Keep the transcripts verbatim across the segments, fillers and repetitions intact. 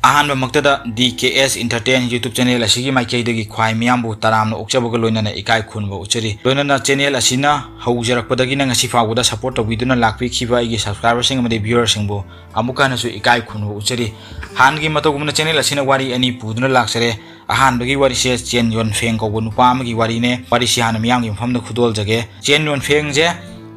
ꯑꯍꯥꯟꯕꯃꯛꯇꯗ D K S Entertain YouTube channel ꯑꯁꯤꯒꯤ ꯃꯥꯏꯀꯩꯗꯒꯤ ꯈ꯭ꯋꯥꯏ ꯃꯤꯌꯥꯝꯕꯨ ꯇꯔꯥꯝꯅ ꯑꯣꯛꯆꯕꯒ ꯂꯣꯏꯅꯅ ꯏꯀꯥꯏ ꯈꯨꯝꯅꯕ ꯎꯠꯆꯔꯤ꯫ ꯂꯣꯏꯅꯅ channel ꯑꯁꯤꯅ ꯍꯧꯖꯔꯛꯄꯗꯒꯤꯅ ꯉꯁꯤ ꯐꯥꯎꯕꯗ support ꯇꯧꯕꯤꯗꯨꯅ ꯂꯥꯛꯄꯤꯈꯤꯕ ꯑꯩꯒꯤ subscriberꯁꯤꯡ ꯑꯃꯗꯤ viewerꯁꯤꯡꯕꯨ ꯑꯃꯨꯛ ꯍꯟꯅꯁꯨ ꯏꯀꯥꯏ ꯈꯨꯝꯅꯕ ꯎꯠꯆꯔꯤ꯫ ꯍꯥꯟꯅꯒꯤ ꯃꯇꯧꯒꯨꯝꯅ channel ꯑꯁꯤꯅ ꯋꯥꯔꯤ ꯑꯅꯤ ꯄꯨꯗꯨꯅ ꯂꯥꯛꯆꯔꯦ꯫ ꯑꯍꯥꯟꯕꯒꯤ ꯋꯥꯔꯤꯁꯦ ꯆꯦꯟ ꯌꯣꯟꯐꯦꯡ ꯀꯧꯕ ꯅꯨꯄꯥ ꯑꯃꯒꯤ ꯋꯥꯔꯤꯅꯦ꯫ ꯋꯥꯔꯤꯁꯤ ꯍꯥꯟꯅ ꯃꯤꯌꯥꯝꯒꯤ ꯃꯐꯝꯗ ꯈꯨꯗꯣꯜꯖꯒꯦ꯫ ꯆꯦꯟ ꯌꯣꯟꯐꯦꯡꯁꯦ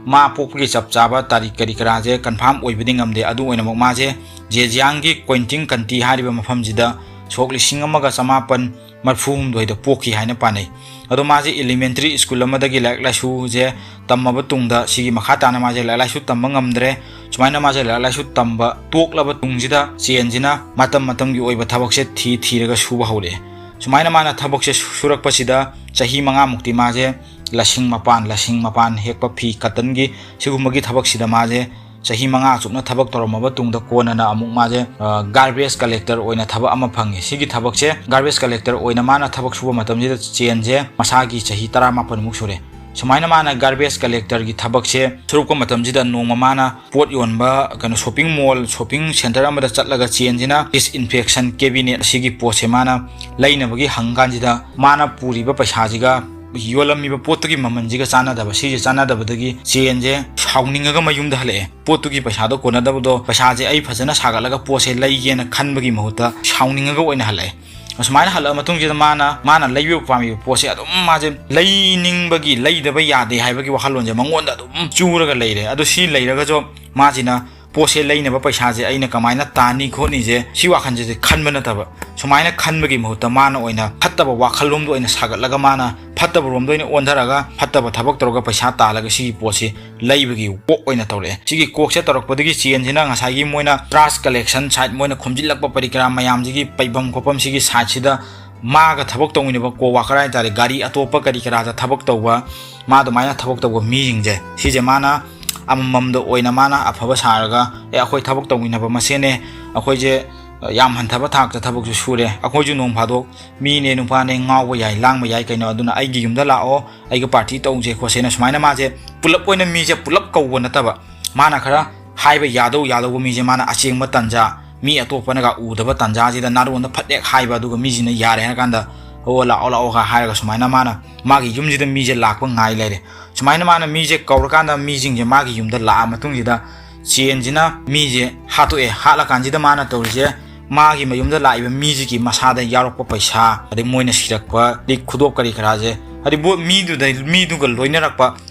ꯃꯥ ꯄꯣꯛꯄꯒꯤ ꯆꯞ ꯆꯥꯕ ꯇꯥꯔꯤꯛ ꯀꯔꯤ ꯀꯔꯥꯁꯦ confirm ꯑꯣꯏꯕꯗꯤ ꯉꯝꯗꯦ꯫ ꯑꯗꯨ ꯑꯣꯏꯅꯃꯛ ꯃꯥꯁꯦ ꯖꯦꯖꯤꯌꯥꯡꯒꯤ ꯀꯣꯏꯟꯇꯤꯡ ꯀꯟꯇꯤ ꯍꯥꯏꯔꯤꯕ ꯃꯐꯝꯁꯤꯗ ꯁꯣꯛ ꯂꯤꯁꯤꯡ ꯑꯃꯒ ꯆꯃꯥꯄꯟ ꯃꯔꯐꯨ ꯍꯨꯝꯗꯣꯏꯗ ꯄꯣꯛꯈꯤ ꯍꯥꯏꯅ ꯄꯥꯅꯩ꯫ ꯑꯗꯣ ꯃꯥꯁꯦ elementary school ꯑꯃꯗꯒꯤ ꯂꯥꯏꯔꯤꯛ ꯂꯥꯏꯁꯨꯁꯦ ꯇꯝꯃꯕ ꯇꯨꯡꯗ, ꯁꯤꯒꯤ ꯃꯈꯥ ꯇꯥꯅ ꯃꯥꯁꯦ ꯂꯥꯏꯔꯤꯛ ꯂꯥꯏꯁꯨ ꯇꯝꯕ ꯉꯝꯗ꯭ꯔꯦ꯫ ꯁꯨꯃꯥꯏꯅ ꯃꯥꯁꯦ ꯂꯥꯏꯔꯤꯛ ꯂꯥꯏꯁꯨ ꯇꯝꯕ ꯇꯣꯛꯂꯕ ꯇꯨꯡꯁꯤꯗ ꯆꯦꯟꯁꯤꯅ ꯃꯇꯝ ꯃꯇꯝꯒꯤ ꯑꯣꯏꯕ ꯊꯕꯛꯁꯦ ꯊꯤ ꯊꯤꯔꯒ ꯁꯨꯕ ꯍꯧꯔꯛꯑꯦ꯫ ꯁꯨꯃꯥꯏꯅ ꯃꯥꯅ ꯊꯕꯛꯁꯦ ꯁꯨꯔꯛꯄꯁꯤꯗ ꯆꯍꯤ ꯃꯉꯥꯃꯨꯛꯇꯤ ꯃꯥꯁꯦ ꯂꯁꯤꯡ ꯃꯄꯥꯟ, ꯂꯁꯤꯡ ꯃꯄꯥꯟ ꯍꯦꯛꯄ, ꯐꯤ ꯀꯇꯟꯒꯤ ꯁꯤꯒꯨꯝꯕꯒꯤ ꯊꯕꯛꯁꯤꯗ ꯃꯥꯁꯦ ꯆꯍꯤ ꯃꯉꯥ ꯆꯨꯞꯅ ꯊꯕꯛ ꯇꯧꯔꯝꯃꯕ ꯇꯨꯡꯗ ꯀꯣꯟꯅꯅ ꯑꯃꯨꯛ ꯃꯥꯁꯦ, ꯑ, garbage collector ꯑꯣꯏꯅ ꯊꯕꯛ ꯑꯃ ꯐꯪꯉꯦ꯫ ꯁꯤꯒꯤ ꯊꯕꯛꯁꯦ garbage collector ꯑꯣꯏꯅ ꯃꯥꯅ ꯊꯕꯛ ꯁꯨꯕ ꯃꯇꯝꯁꯤꯗ ꯆꯦꯟꯁꯦ ꯃꯁꯥꯒꯤ ꯆꯍꯤ ꯇꯔꯥꯃꯥꯄꯟꯃꯨꯛ ꯁꯨꯔꯦ꯫ ꯁꯨꯃꯥꯏꯅ ꯃꯥꯅ garbage collectorꯒꯤ ꯊꯕꯛꯁꯦ ꯁꯨꯔꯛꯄ ꯃꯇꯝꯁꯤꯗ ꯅꯣꯡꯃ ꯃꯥꯅ ꯄꯣꯠ ꯌꯣꯟꯕ ꯀꯩꯅꯣ shopping mall, shopping centre ꯑꯃꯗ ꯆꯠꯂꯒ ꯆꯦꯟꯁꯤꯅ disinfection cabinet ꯑꯁꯤꯒꯤ ꯄꯣꯠꯁꯦ ꯃꯥꯅ ꯂꯩꯅꯕꯒꯤ ꯍꯪꯀꯥꯟꯁꯤꯗ ꯃꯥꯅ ꯄꯨꯔꯤꯕ ꯄꯩꯁꯥꯁꯤꯒ ꯌꯣꯜꯂꯝꯃꯤꯕ ꯄꯣꯠꯇꯨꯒꯤ ꯃꯃꯜꯁꯤꯒ ꯆꯥꯟꯅꯗꯕ, ꯁꯤꯁꯦ ꯆꯥꯟꯅꯗꯕꯗꯒꯤ ꯆꯦꯟꯁꯦ ꯁꯥꯎꯅꯤꯡꯉꯒ ꯃꯌꯨꯝꯗ ꯍꯜꯂꯛꯑꯦ꯫ ꯄꯣꯠꯇꯨꯒꯤ ꯄꯩꯁꯥꯗꯣ ꯀꯣꯟꯅꯗꯕꯗꯣ, ꯄꯩꯁꯥꯁꯦ ꯑꯩ ꯐꯖꯅ ꯁꯥꯒꯠꯂꯒ ꯄꯣꯠꯁꯦ ꯂꯩꯒꯦꯅ ꯈꯟꯕꯒꯤ ꯃꯍꯨꯠꯇ ꯁꯥꯎꯅꯤꯡꯉꯒ ꯑꯣꯏꯅ ꯍꯜꯂꯛꯑꯦ꯫ ꯑꯁꯨꯃꯥꯏꯅ ꯍꯜꯂꯛꯑ ꯃꯇꯨꯡꯁꯤꯗ ꯃꯥꯅ, ꯃꯥꯅ ꯂꯩꯕ ꯄꯥꯝꯃꯤꯕ ꯄꯣꯠꯁꯦ ꯑꯗꯨꯝ ꯃꯥꯁꯦ ꯂꯩꯅꯤꯡꯕꯒꯤ, ꯂꯩꯗꯕ ꯌꯥꯗꯦ ꯍꯥꯏꯕꯒꯤ ꯋꯥꯈꯜꯂꯣꯟꯁꯦ ꯃꯉꯣꯟꯗ ꯑꯗꯨꯝ ꯆꯨꯔꯒ ꯂꯩꯔꯦ꯫ ꯑꯗꯣ ꯁꯤ ꯂꯩꯔꯒꯁꯨ ꯃꯥꯁꯤꯅ ꯄꯣꯠꯁꯦ ꯂꯩꯅꯕ ꯄꯩꯁꯥꯁꯦ ꯑꯩꯅ ꯀꯃꯥꯏꯅ ꯇꯥꯅꯤ ꯈꯣꯠꯅꯤꯁꯦ ꯁꯤ ꯋꯥꯈꯜꯁꯤꯗꯤ ꯈꯟꯕ ꯅꯠꯇꯕ, ꯁꯨꯃꯥꯏꯅ ꯈꯟꯕꯒꯤ ꯃꯍꯨꯠꯇ ꯃꯥꯅ ꯑꯣꯏꯅ ꯐꯠꯇꯕ ꯋꯥꯈꯜꯂꯣꯝꯗ ꯑꯣꯏꯅ ꯁꯥꯒꯠꯂꯒ ꯃꯥꯅ ꯐꯠꯇꯕ ꯔꯣꯝꯗ ꯑꯣꯏꯅ ꯑꯣꯟꯊꯔꯒ ꯐꯠꯇꯕ ꯊꯕꯛ ꯇꯧꯔꯒ ꯄꯩꯁꯥ ꯇꯥꯜꯂꯒ ꯁꯤꯒꯤ ꯄꯣꯠꯁꯤ ꯂꯩꯕꯒꯤ ꯀꯣꯛ ꯑꯣꯏꯅ ꯇꯧꯔꯛꯑꯦ꯫ ꯁꯤꯒꯤ ꯀꯣꯛꯁꯦ ꯇꯧꯔꯛꯄꯗꯒꯤ ꯆꯦꯟꯁꯤꯅ ꯉꯁꯥꯏꯒꯤ ꯃꯣꯏꯅ trash collection site, ꯃꯣꯏꯅ ꯈꯣꯝꯖꯤꯜꯂꯛꯄ ꯀꯔꯤ ꯀꯔꯥ ꯃꯌꯥꯝꯁꯤꯒꯤ ꯄꯩꯐꯝ ꯈꯣꯠꯐꯝ ꯁꯤꯒꯤ siteꯁꯤꯗ ꯃꯥꯒ ꯊꯕꯛ ꯇꯧꯃꯤꯟꯅꯕ co-worker ꯍꯥꯏꯇꯥꯔꯦ, ꯒꯥꯔꯤ ꯑꯇꯣꯞꯄ ꯀꯔꯤ ꯀꯔꯥꯗ ꯊꯕꯛ ꯇꯧꯕ, ꯃꯥ ꯑꯗꯨꯃꯥꯏꯅ ꯊꯕꯛ ꯇꯧꯕ ꯃꯤꯁꯤꯡꯁꯦ, ꯁꯤꯁꯦ ꯃꯥꯅ ꯑꯃꯃꯝꯗ ꯑꯣꯏꯅ ꯃꯥꯅ ꯑꯐꯕ ꯁꯥꯔꯒ, "ꯑꯦ, ꯑꯩꯈꯣꯏ ꯊꯕꯛ ꯇꯧꯃꯤꯟꯅꯕ ꯃꯁꯦꯟꯅꯦ, ꯑꯩꯈꯣꯏꯁꯦ, ꯑ, ꯌꯥꯝ ꯍꯟꯊꯕ ꯊꯥꯛꯇ ꯊꯕꯛꯁꯨ ꯁꯨꯔꯦ, ꯑꯩꯈꯣꯏꯁꯨ ꯅꯣꯡ ꯐꯥꯗꯣꯛ ꯃꯤꯅꯦ, ꯅꯨꯄꯥꯅꯦ, ꯉꯥꯎꯕ ꯌꯥꯏ, ꯂꯥꯡꯕ ꯌꯥꯏ, ꯀꯩꯅꯣ, ꯑꯗꯨꯅ ꯑꯩꯒꯤ ꯌꯨꯝꯗ ꯂꯥꯛꯑꯣ, ꯑꯩꯒ party ꯇꯧꯁꯦ ꯈꯣꯠꯁꯦꯅ" ꯁꯨꯃꯥꯏꯅ ꯃꯥꯁꯦ ꯄꯨꯂꯞ ꯑꯣꯏꯅ ꯃꯤꯁꯦ ꯄꯨꯂꯞ ꯀꯧꯕ ꯅꯠꯇꯕ, ꯃꯥꯅ ꯈꯔ ꯍꯥꯏꯕ ꯌꯥꯗꯧ ꯌꯥꯗꯧꯕ ꯃꯤꯁꯦ ꯃꯥꯅ ꯑꯆꯦꯡꯕ ꯇꯟꯖꯥ, ꯃꯤ ꯑꯇꯣꯞꯄꯅꯒ ꯎꯗꯕ ꯇꯥꯟꯖꯥꯁꯤꯗ ꯅꯥꯔꯣꯟꯗ ꯐꯠ ꯍꯦꯛ ꯍꯥꯏꯕ, ꯑꯗꯨꯒ ꯃꯤꯁꯤꯅ "ꯌꯥꯔꯦ" ꯍꯥꯏꯔ ꯀꯥꯟꯗ "ꯑꯣ, ꯂꯥꯛꯑꯣ, ꯂꯥꯛꯑꯣꯒ" ꯍꯥꯏꯔꯒ ꯁꯨꯃꯥꯏꯅ ꯃꯥꯅ ꯃꯥꯒꯤ ꯌꯨꯝꯁꯤꯗ ꯃꯤꯁꯦ ꯂꯥꯛꯄ ꯉꯥꯏ ꯂꯩꯔꯦ꯫ ꯁꯨꯃꯥꯏꯅ ꯃꯥꯅ ꯃꯤꯁꯦ ꯀꯧꯔꯀꯥꯟꯗ ꯃꯤꯁꯤꯡꯁꯦ ꯃꯥꯒꯤ ꯌꯨꯝꯗ ꯂꯥꯛꯑ ꯃꯇꯨꯡꯁꯤꯗ ꯆꯦꯟꯁꯤꯅ ꯃꯤꯁꯦ ꯍꯥꯠꯇꯣꯛꯑꯦ꯫ ꯍꯥꯠꯂꯀꯥꯟꯁꯤꯗ ꯃꯥꯅ ꯇꯧꯔꯤꯁꯦ, ꯃꯥꯒꯤ ꯃꯌꯨꯝꯗ ꯂꯥꯛꯏꯕ ꯃꯤꯁꯤꯒꯤ ꯃꯁꯥꯗ ꯌꯥꯎꯔꯛꯄ ꯄꯩꯁꯥ, ꯑꯗꯩ ꯃꯣꯏꯅ ꯁꯤꯔꯛꯄ ꯂꯤꯛ ꯈꯨꯗꯣꯞ ꯀꯔꯤ ꯀꯔꯥꯁꯦ, ꯍꯥꯏꯗꯤ ꯕꯣ-, ꯃꯤꯗꯨꯗ, ꯃꯤꯗꯨꯒ ꯂꯣꯏꯅꯔꯛꯄ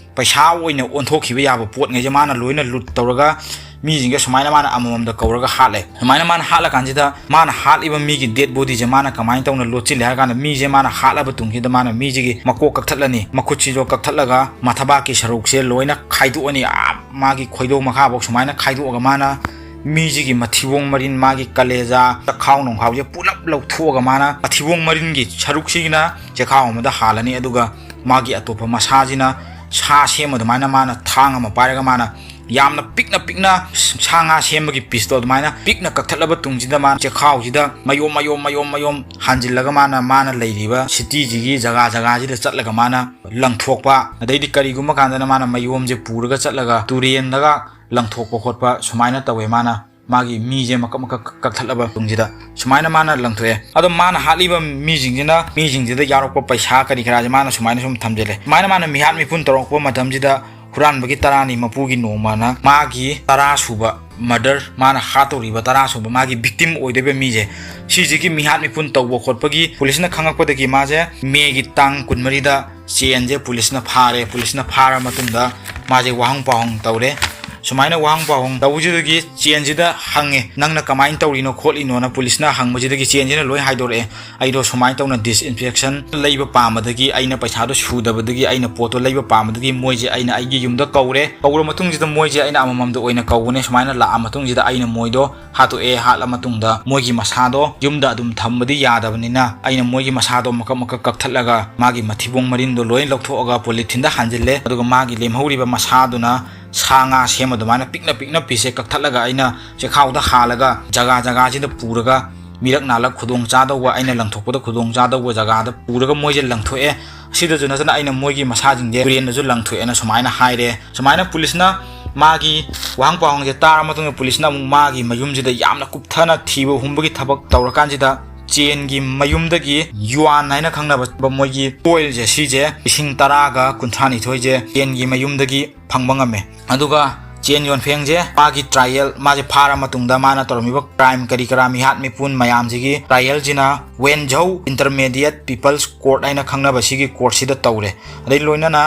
ꯄꯩꯁꯥ ꯑꯣꯏꯅ ꯑꯣꯟꯊꯣꯛꯈꯤꯕ ꯌꯥꯕ ꯄꯣꯠꯉꯩꯁꯦ ꯃꯥꯅ ꯂꯣꯏꯅ ꯂꯨꯠ ꯇꯧꯔꯒ ꯃꯤꯁꯤꯡꯁꯦ ꯁꯨꯃꯥꯏꯅ ꯃꯥꯅ ꯑꯃꯃꯝꯗ ꯀꯧꯔꯒ ꯍꯥꯠꯂꯦ꯫ ꯁꯨꯃꯥꯏꯅ ꯃꯥꯅ ꯍꯥꯠꯂꯀꯥꯟꯁꯤꯗ ꯃꯥꯅ ꯍꯥꯠꯂꯤꯕ ꯃꯤꯒꯤ dead bodyꯁꯦ ꯃꯥꯅ ꯀꯃꯥꯏꯅ ꯇꯧꯅ ꯂꯣꯠꯁꯤꯜꯂꯦ ꯍꯥꯏꯔ ꯀꯥꯟꯗ, ꯃꯤꯁꯦ ꯃꯥꯅ ꯍꯥꯠꯂꯕ ꯇꯨꯡꯁꯤꯗ ꯃꯥꯅ ꯃꯤꯁꯤꯒꯤ ꯃꯀꯣꯛ ꯀꯛꯊꯠꯂꯅꯤ, ꯃꯈꯨꯠꯁꯤꯁꯨ ꯀꯛꯊꯠꯂꯒ ꯃꯊꯕꯥꯛꯀꯤ ꯁꯔꯨꯛꯁꯦ ꯂꯣꯏꯅ ꯈꯥꯏꯗꯣꯛꯑꯅꯤ, ꯑꯥ, ꯃꯥꯒꯤ ꯈꯣꯏꯗꯧ ꯃꯈꯥꯐꯥꯎ ꯁꯨꯃꯥꯏꯅ ꯈꯥꯏꯗꯣꯛꯑꯒ ꯃꯥꯅ ꯃꯤꯁꯤꯒꯤ ꯃꯊꯤꯕꯣꯡ ꯃꯔꯤꯟ, ꯃꯥꯒꯤ ꯀꯂꯦꯖꯥ, ꯆꯈꯥꯎ ꯅꯨꯡꯈꯥꯎꯁꯦ ꯄꯨꯂꯞ ꯂꯧꯊꯣꯛꯑꯒ ꯃꯥꯅ ꯃꯊꯤꯕꯣꯡ ꯃꯔꯤꯟꯒꯤ ꯁꯔꯨꯛꯁꯤꯅ ꯆꯦꯈꯥꯎ ꯑꯃꯗ ꯍꯥꯜꯂꯅꯤ꯫ ꯑꯗꯨꯒ ꯃꯥꯒꯤ ꯑꯇꯣꯞꯄ ꯃꯁꯥꯁꯤꯅ ꯁꯥ ꯁꯦꯝꯕ ꯑꯗꯨꯃꯥꯏꯅ ꯃꯥꯅ ꯊꯥꯡ ꯑꯃ ꯄꯥꯏꯔꯒ ꯃꯥꯅ ꯌꯥꯝꯅ ꯄꯤꯛꯅ ꯄꯤꯛꯅ ꯁꯥ ꯉꯥ ꯁꯦꯝꯕꯒꯤ pieceꯇꯣ ꯑꯗꯨꯃꯥꯏꯅ ꯄꯤꯛꯅ ꯀꯛꯊꯠꯂꯕ ꯇꯨꯡꯁꯤꯗ ꯃꯥꯅ ꯆꯦꯈꯥꯎꯁꯤꯗ ꯃꯌꯣꯝ ꯃꯌꯣꯝ ꯃꯌꯣꯝ ꯃꯌꯣꯝ ꯍꯥꯟꯖꯤꯜꯂꯒ ꯃꯥꯅ, ꯃꯥꯅ ꯂꯩꯔꯤꯕ cityꯁꯤꯒꯤ ꯖꯒꯥ ꯖꯒꯥꯁꯤꯗ ꯆꯠꯂꯒ ꯃꯥꯅ ꯂꯪꯊꯣꯛꯄ, ꯑꯗꯩꯗꯤ ꯀꯔꯤꯒꯨꯝꯕ ꯀꯥꯟꯗꯅ ꯃꯥꯅ ꯃꯌꯣꯝꯁꯦ ꯄꯨꯔꯒ ꯆꯠꯂꯒ ꯇꯨꯔꯦꯟꯗꯒ ꯂꯪꯊꯣꯛꯄ ꯈꯣꯠꯄ ꯁꯨꯃꯥꯏꯅ ꯇꯧꯋꯦ꯫ ꯃꯥꯅ ꯃꯥꯒꯤ ꯃꯤꯁꯦ ꯃꯀꯛ ꯃꯀꯛ ꯀꯛꯊꯠꯂꯕ ꯇꯨꯡꯁꯤꯗ ꯁꯨꯃꯥꯏꯅ ꯃꯥꯅ ꯂꯪꯊꯣꯛꯑꯦ꯫ ꯑꯗꯣ ꯃꯥꯅ ꯍꯥꯠꯂꯤꯕ ꯃꯤꯁꯤꯡꯁꯤꯅ, ꯃꯤꯁꯤꯡꯁꯤꯗ ꯌꯥꯎꯔꯛꯄ ꯄꯩꯁꯥ ꯀꯔꯤ ꯀꯔꯥꯁꯦ ꯃꯥꯅ ꯁꯨꯃꯥꯏꯅ ꯁꯨꯝ ꯊꯝꯖꯤꯜꯂꯦ꯫ ꯁꯨꯃꯥꯏꯅ ꯃꯥꯅ ꯃꯤꯍꯥꯠ ꯃꯤꯄꯨꯟ ꯇꯧꯔꯛꯄ ꯃꯇꯝꯁꯤꯗ ꯍꯨꯔꯥꯟꯕꯒꯤ ꯇꯔꯥꯅꯤ ꯃꯄꯨꯒꯤ ꯅꯣꯡꯃꯅ ꯃꯥꯒꯤ ꯇꯔꯥ ꯁꯨꯕ murder, ꯃꯥꯅ ꯍꯥꯠꯇꯧꯔꯤꯕ ꯇꯔꯥ ꯁꯨꯕ ꯃꯥꯒꯤ victim ꯑꯣꯏꯗꯣꯏꯕ ꯃꯤꯁꯦ, ꯁꯤꯁꯤꯒꯤ ꯃꯤꯍꯥꯠ ꯃꯤꯄꯨꯟ ꯇꯧꯕ ꯈꯣꯠꯄꯒꯤ ꯄꯨꯂꯤꯁꯅ ꯈꯪꯉꯛꯄꯗꯒꯤ ꯃꯥꯁꯦ ꯃꯦꯒꯤ ꯇꯥꯡ ꯀꯨꯟꯃꯔꯤꯗ ꯆꯦꯟꯁꯦ ꯄꯨꯂꯤꯁꯅ ꯐꯥꯔꯦ꯫ ꯄꯨꯂꯤꯁꯅ ꯐꯥꯔ ꯃꯇꯨꯡꯗ ꯃꯥꯁꯦ ꯋꯥꯍꯪ ꯄꯥꯎꯍꯪ ꯇꯧꯔꯦ꯫ ꯁꯨꯃꯥꯏꯅ ꯋꯥꯍꯪ ꯄꯥꯎꯍꯪ ꯇꯧꯕꯁꯤꯗꯒꯤ ꯆꯦꯟꯁꯤꯗ ꯍꯪꯉꯦ, "ꯅꯪꯅ ꯀꯃꯥꯏꯅ ꯇꯧꯔꯤꯅꯣ ꯈꯣꯠꯂꯤꯅꯣꯅ?" ꯄꯨꯂꯤꯁꯅ ꯍꯪꯕꯁꯤꯗꯒꯤ ꯆꯦꯟꯁꯤꯅ ꯂꯣꯏ ꯍꯥꯏꯗꯣꯔꯛꯑꯦ꯫ "ꯑꯩꯗꯣ ꯁꯨꯃꯥꯏꯅ ꯇꯧꯅ disinfection ꯂꯩꯕ ꯄꯥꯝꯕꯗꯒꯤ, ꯑꯩꯅ ꯄꯩꯁꯥꯗꯣ ꯁꯨꯗꯕꯗꯒꯤ ꯑꯩꯅ ꯄꯣꯠꯇꯣ ꯂꯩꯕ ꯄꯥꯝꯕꯗꯒꯤ ꯃꯣꯏꯁꯦ ꯑꯩꯅ ꯑꯩꯒꯤ ꯌꯨꯝꯗ ꯀꯧꯔꯦ꯫ ꯀꯧꯔ ꯃꯇꯨꯡꯁꯤꯗ ꯃꯣꯏꯁꯦ ꯑꯩꯅ ꯑꯃꯃꯝꯗ ꯑꯣꯏꯅ ꯀꯧꯕꯅꯦ꯫ ꯁꯨꯃꯥꯏꯅ ꯂꯥꯛꯑ ꯃꯇꯨꯡꯁꯤꯗ ꯑꯩꯅ ꯃꯣꯏꯗꯣ ꯍꯥꯠꯇꯣꯛꯑꯦ꯫ ꯍꯥꯠꯂ ꯃꯇꯨꯡꯗ ꯃꯣꯏꯒꯤ ꯃꯁꯥꯗꯣ ꯌꯨꯝꯗ ꯑꯗꯨꯝ ꯊꯝꯕꯗꯤ ꯌꯥꯗꯕꯅꯤꯅ ꯑꯩꯅ ꯃꯣꯏꯒꯤ ꯃꯁꯥꯗꯣ ꯃꯀꯛ ꯃꯀꯛ ꯀꯛꯊꯠꯂꯒ ꯃꯥꯒꯤ ꯃꯊꯤꯕꯣꯡ ꯃꯔꯤꯟꯗꯣ ꯂꯣꯏ ꯂꯧꯊꯣꯛꯑꯒ polytheneꯗ ꯍꯥꯟꯖꯤꯜꯂꯦ꯫ ꯑꯗꯨꯒ ꯃꯥꯒꯤ ꯂꯦꯝꯍꯧꯔꯤꯕ ꯃꯁꯥꯗꯨꯅ ꯁꯥ ꯉꯥ ꯁꯦꯝꯕ ꯑꯗꯨꯃꯥꯏꯅ ꯄꯤꯛꯅ ꯄꯤꯛꯅ pieceꯁꯦ ꯀꯛꯊꯠꯂꯒ ꯑꯩꯅ ꯆꯦꯈꯥꯎꯗ ꯍꯥꯜꯂꯒ ꯖꯒꯥ ꯖꯒꯥꯁꯤꯗ ꯄꯨꯔꯒ ꯃꯤꯔꯛ ꯅꯥꯜꯂꯛ ꯈꯨꯗꯣꯡ ꯆꯥꯗꯧꯕ, ꯑꯩꯅ ꯂꯪꯊꯣꯛꯄꯗ ꯈꯨꯗꯣꯡ ꯆꯥꯗꯧꯕ ꯖꯒꯥꯗ ꯄꯨꯔꯒ ꯃꯣꯏꯁꯦ ꯂꯪꯊꯣꯛꯑꯦ꯫ ꯑꯁꯤꯗꯁꯨ ꯅꯠꯇꯅ ꯑꯩꯅ ꯃꯣꯏꯒꯤ ꯃꯁꯥꯁꯤꯡꯁꯦ ꯇꯨꯔꯦꯟꯗꯁꯨ ꯂꯪꯊꯣꯛꯑꯦꯅ ꯁꯨꯃꯥꯏꯅ ꯍꯥꯏꯔꯦ꯫ ꯁꯨꯃꯥꯏꯅ ꯄꯨꯂꯤꯁꯅ ꯃꯥꯒꯤ ꯋꯥꯍꯪ ꯄꯥꯎꯍꯪꯁꯦ ꯇꯥꯔ ꯃꯇꯨꯡꯗ ꯄꯨꯂꯤꯁꯅ ꯑꯃꯨꯛ ꯃꯥꯒꯤ ꯃꯌꯨꯝꯁꯤꯗ ꯌꯥꯝꯅ ꯀꯨꯞꯊꯅ ꯊꯤꯕ ꯍꯨꯝꯕꯒꯤ ꯊꯕꯛ ꯇꯧꯔꯀꯥꯟꯁꯤꯗ ꯆꯦꯟꯒꯤ ꯃꯌꯨꯝꯗꯒꯤ ꯌꯨꯑꯥꯟ ꯍꯥꯏꯅ ꯈꯪꯅꯕ ꯃꯣꯏꯒꯤ ꯀꯣꯏꯜꯁꯦ, ꯁꯤꯁꯦ ꯂꯤꯁꯤꯡ ꯇꯔꯥꯒ ꯀꯨꯟꯊ꯭ꯔꯥ ꯅꯤꯊꯣꯏꯁꯦ ꯆꯦꯟꯒꯤ ꯃꯌꯨꯝꯗꯒꯤ ꯐꯪꯕ ꯉꯝꯃꯦ꯫ ꯑꯗꯨꯒ ꯆꯦꯟ ꯌꯣꯟꯐꯦꯡꯁꯦ ꯃꯥꯒꯤ ꯇ꯭ꯔꯥꯏꯌꯦꯜ, ꯃꯥꯁꯦ ꯐꯥꯔ ꯃꯇꯨꯡꯗ ꯃꯥꯅ ꯇꯧꯔꯝꯃꯤꯕ ꯀ꯭ꯔꯥꯏꯝ ꯀꯔꯤ ꯀꯔꯥ, ꯃꯤꯍꯥꯠ ꯃꯤꯄꯨꯟ ꯃꯌꯥꯝꯁꯤꯒꯤ ꯇ꯭ꯔꯥꯏꯌꯦꯜꯁꯤꯅ ꯋꯦꯟꯖꯧ ꯏꯟꯇꯔꯃꯦꯗꯤꯌꯦꯠ ꯄꯤꯄꯜꯁ ꯀꯣꯔꯠ ꯍꯥꯏꯅ ꯈꯪꯅꯕ ꯁꯤꯒꯤ ꯀꯣꯔꯠꯁꯤꯗ ꯇꯧꯔꯦ꯫ ꯑꯗꯩ ꯂꯣꯏꯅꯅ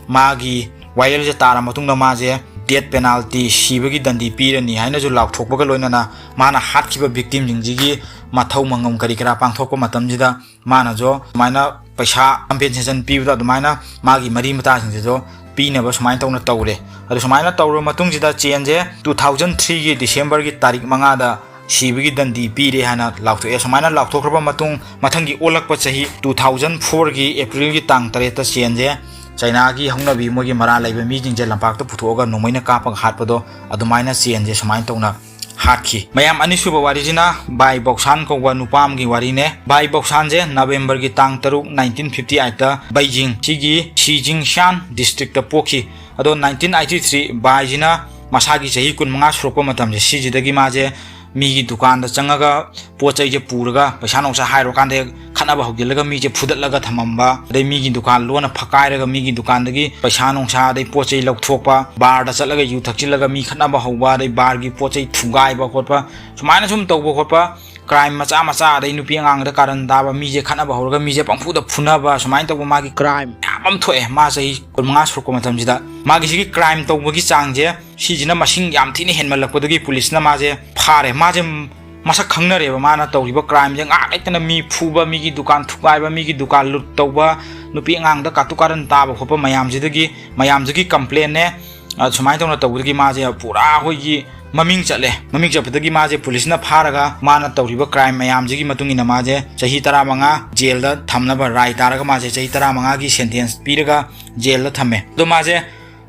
ꯃꯥꯒꯤ ꯋꯥꯌꯦꯜꯁꯦ ꯇꯥꯔ ꯃꯇꯨꯡꯗ ꯃꯥꯁꯦ ꯗꯦꯠ ꯄꯦꯅꯥꯜꯇꯤ, ꯁꯤꯕꯒꯤ ꯗꯟꯗꯤ ꯄꯤꯔꯅꯤ ꯍꯥꯏꯅꯁꯨ ꯂꯥꯎꯊꯣꯛꯄꯒ ꯂꯣꯏꯅꯅ ꯃꯥꯅ ꯍꯥꯠꯈꯤꯕ ꯚꯤꯛꯇꯤꯝꯁꯤꯡꯁꯤꯒꯤ ꯃꯊꯧ ꯃꯉꯝ ꯀꯔꯤ ꯀꯔꯥ ꯄꯥꯡꯊꯣꯛꯄ ꯃꯇꯝꯁꯤꯗ ꯃꯥꯅꯁꯨ ꯁꯨꯃꯥꯏꯅ ꯄꯩꯁꯥ ꯀꯝꯄꯦꯟꯁꯦꯁꯟ ꯄꯤꯕꯗꯣ ꯑꯗꯨꯃꯥꯏꯅ ꯃꯥꯒꯤ ꯃꯔꯤ ꯃꯇꯥꯁꯤꯡꯁꯤꯁꯨ ꯄꯤꯅꯕ ꯁꯨꯃꯥꯏꯅ ꯇꯧꯅ ꯇꯧꯔꯦ꯫ ꯑꯗꯨ ꯁꯨꯃꯥꯏꯅ ꯇꯧꯔꯕ ꯃꯇꯨꯡꯁꯤꯗ ꯆꯦꯟꯁꯦ ꯇꯨ ꯊꯥꯎꯖꯟ ꯊ꯭ꯔꯤꯒꯤ ꯗꯤꯁꯦꯝꯕꯔꯒꯤ ꯇꯥꯔꯤꯛ ꯃꯉꯥꯗ ꯁꯤꯕꯒꯤ ꯗꯟꯗꯤ ꯄꯤꯔꯦ ꯍꯥꯏꯅ ꯂꯥꯎꯊꯣꯛꯑꯦ꯫ ꯁꯨꯃꯥꯏꯅ ꯂꯥꯎꯊꯣꯛꯈ꯭ꯔꯕ ꯃꯇꯨꯡ ꯃꯊꯪꯒꯤ ꯑꯣꯜꯂꯛꯄ ꯆꯍꯤ ꯇꯨ ꯊꯥꯎꯖꯟ ꯐꯣꯔꯒꯤ ꯑꯦꯄ꯭ꯔꯤꯜꯒꯤ ꯇꯥꯡ ꯇꯔꯦꯠꯇ ꯆꯦꯟꯁꯦ ꯆꯩꯅꯥꯒꯤ ꯍꯧꯅꯕꯤ ꯃꯣꯏꯒꯤ ꯃꯔꯥꯜ ꯂꯩꯕ ꯃꯤꯁꯤꯡꯁꯦ ꯂꯝꯄꯥꯛꯇ ꯄꯨꯊꯣꯛꯑꯒ ꯅꯣꯡꯃꯩꯅ ꯀꯥꯞꯄꯒ ꯍꯥꯠꯄꯗꯣ ꯑꯗꯨꯃꯥꯏꯅ ꯆꯦꯟꯁꯦ ꯁꯨꯃꯥꯏꯅ ꯇꯧꯅ ꯍꯥꯠꯈꯤ꯫ ꯃꯌꯥꯝ, ꯑꯅꯤꯁꯨꯕ ꯋꯥꯔꯤꯁꯤꯅ ꯕꯥꯏ ꯕꯧꯁꯥꯟ ꯀꯧꯕ ꯅꯨꯄꯥ ꯑꯃꯒꯤ ꯋꯥꯔꯤꯅꯦ꯫ ꯕꯥꯏ ꯕꯧꯁꯥꯟꯁꯦ ꯅꯕꯦꯝꯕꯔꯒꯤ ꯇꯥꯡ ꯇꯔꯨꯛ, ꯅꯥꯏꯟꯇꯤꯟ ꯐꯤꯐꯇꯤ ꯑꯩꯠꯇ ꯕꯩꯖꯤꯡ ꯁꯤꯒꯤ ꯁꯤ ꯖꯤꯡꯁꯥꯟ ꯗꯤꯁꯇ꯭ꯔꯤꯛꯇ ꯄꯣꯛꯈꯤ꯫ ꯑꯗꯣ ꯅꯥꯏꯟꯇꯤꯟ ꯑꯩꯠꯇꯤ ꯊ꯭ꯔꯤ ꯕꯥꯏꯁꯤꯅ ꯃꯁꯥꯒꯤ ꯆꯍꯤ ꯀꯨꯟꯃꯉꯥ ꯁꯨꯔꯛꯄ ꯃꯇꯝꯁꯦ, ꯁꯤꯁꯤꯗꯒꯤ ꯃꯥꯁꯦ ꯃꯤꯒꯤ ꯗꯨꯀꯥꯟꯗ ꯆꯪꯉꯒ ꯄꯣꯠ ꯆꯩꯁꯦ ꯄꯨꯔꯒ ꯄꯩꯁꯥ ꯅꯨꯡꯁꯥ ꯍꯥꯏꯔꯨꯀꯥꯟꯗ ꯈꯠꯅꯕ ꯍꯧꯖꯤꯜꯂꯒ ꯃꯤꯁꯦ ꯐꯨꯗꯠꯂꯒ ꯊꯝꯃꯝꯕ, ꯑꯗꯩ ꯃꯤꯒꯤ ꯗꯨꯀꯥꯟ ꯂꯣꯟꯅ ꯐꯛꯀꯥꯏꯔꯒ ꯃꯤꯒꯤ ꯗꯨꯀꯥꯟꯗꯒꯤ ꯄꯩꯁꯥ ꯅꯨꯡꯁꯥ ꯑꯗꯩ ꯄꯣꯠ ꯆꯩ ꯂꯧꯊꯣꯛꯄ, ꯕꯥꯔꯗ ꯆꯠꯂꯒ ꯌꯨ ꯊꯛꯆꯤꯜꯂꯒ ꯃꯤ ꯈꯠꯅꯕ ꯍꯧꯕ, ꯑꯗꯩ ꯕꯥꯔꯒꯤ ꯄꯣꯠ ꯆꯩ ꯊꯨꯒꯥꯏꯕ ꯈꯣꯠꯄ, ꯁꯨꯃꯥꯏꯅ ꯁꯨꯝ ꯇꯧꯕ ꯈꯣꯠꯄ, ꯀ꯭ꯔꯥꯏꯝ ꯃꯆꯥ ꯃꯆꯥ, ꯑꯗꯩ ꯅꯨꯄꯤ ꯑꯉꯥꯡꯗ ꯀꯥꯔꯟ ꯇꯥꯕ, ꯃꯤꯁꯦ ꯈꯠꯅꯕ ꯍꯧꯔꯒ ꯃꯤꯁꯦ ꯄꯪꯐꯨꯗ ꯐꯨꯅꯕ, ꯁꯨꯃꯥꯏꯅ ꯇꯧꯕ ꯃꯥꯒꯤ ꯀ꯭ꯔꯥꯏꯝ ꯃꯌꯥꯝ ꯑꯃ ꯊꯣꯛꯑꯦ꯫ ꯃꯥ ꯆꯍꯤ ꯀꯨꯟꯃꯉꯥ ꯁꯨꯔꯛꯄ ꯃꯇꯝꯁꯤꯗ ꯃꯥꯒꯤ ꯁꯤꯒꯤ ꯀ꯭ꯔꯥꯏꯝ ꯇꯧꯕꯒꯤ ꯆꯥꯡꯁꯦ, ꯁꯤꯁꯤꯅ ꯃꯁꯤꯡ ꯌꯥꯝ ꯊꯤꯅ ꯍꯦꯟꯃꯜꯂꯛꯄꯗꯒꯤ ꯄꯨꯂꯤꯁꯅ ꯃꯥꯁꯦ ꯐꯥꯔꯦ꯫ ꯃꯥꯁꯦ ꯃꯁꯛ ꯈꯪꯅꯔꯦꯕ ꯃꯥꯅ ꯇꯧꯔꯤꯕ ꯀ꯭ꯔꯥꯏꯝꯁꯦ꯫ ꯉꯥꯏꯍꯥꯛ ꯂꯩꯇꯅ ꯃꯤ ꯐꯨꯕ, ꯃꯤꯒꯤ ꯗꯨꯀꯥꯟ ꯊꯨꯒꯥꯏꯕ, ꯃꯤꯒꯤ ꯗꯨꯀꯥꯟ ꯂꯨꯠ ꯇꯧꯕ, ꯅꯨꯄꯤ ꯑꯉꯥꯡꯗ ꯀꯥꯇꯨ ꯀꯥꯔꯟ ꯇꯥꯕ ꯈꯣꯠꯄ ꯃꯌꯥꯝꯁꯤꯗꯒꯤ, ꯃꯌꯥꯝꯁꯤꯒꯤ ꯀꯝꯄ꯭ꯂꯦꯟꯅꯦ꯫ ꯑ, ꯁꯨꯃꯥꯏꯅ ꯇꯧꯅ ꯇꯧꯕꯗꯒꯤ ꯃꯥꯁꯦ ꯄꯨꯔꯥ ꯑꯩꯈꯣꯏꯒꯤ ꯃꯃꯤꯡ ꯆꯠꯂꯦ꯫ ꯃꯃꯤꯡ ꯆꯠꯄꯗꯒꯤ ꯃꯥꯁꯦ ꯄꯨꯂꯤꯁꯅ ꯐꯥꯔꯒ ꯃꯥꯅ ꯇꯧꯔꯤꯕ ꯀ꯭ꯔꯥꯏꯝ ꯃꯌꯥꯝꯁꯤꯒꯤ ꯃꯇꯨꯡ ꯏꯟꯅ ꯃꯥꯁꯦ ꯆꯍꯤ ꯇꯔꯥꯃꯉꯥ ꯖꯦꯜꯗ ꯊꯝꯅꯕ ꯔꯥꯏ ꯇꯥꯔꯒ ꯃꯥꯁꯦ ꯆꯍꯤ ꯇꯔꯥꯃꯉꯥꯒꯤ ꯁꯦꯟꯇꯦꯟꯁ ꯄꯤꯔꯒ ꯖꯦꯜꯗ ꯊꯝꯃꯦ꯫ ꯑꯗꯣ ꯃꯥꯁꯦ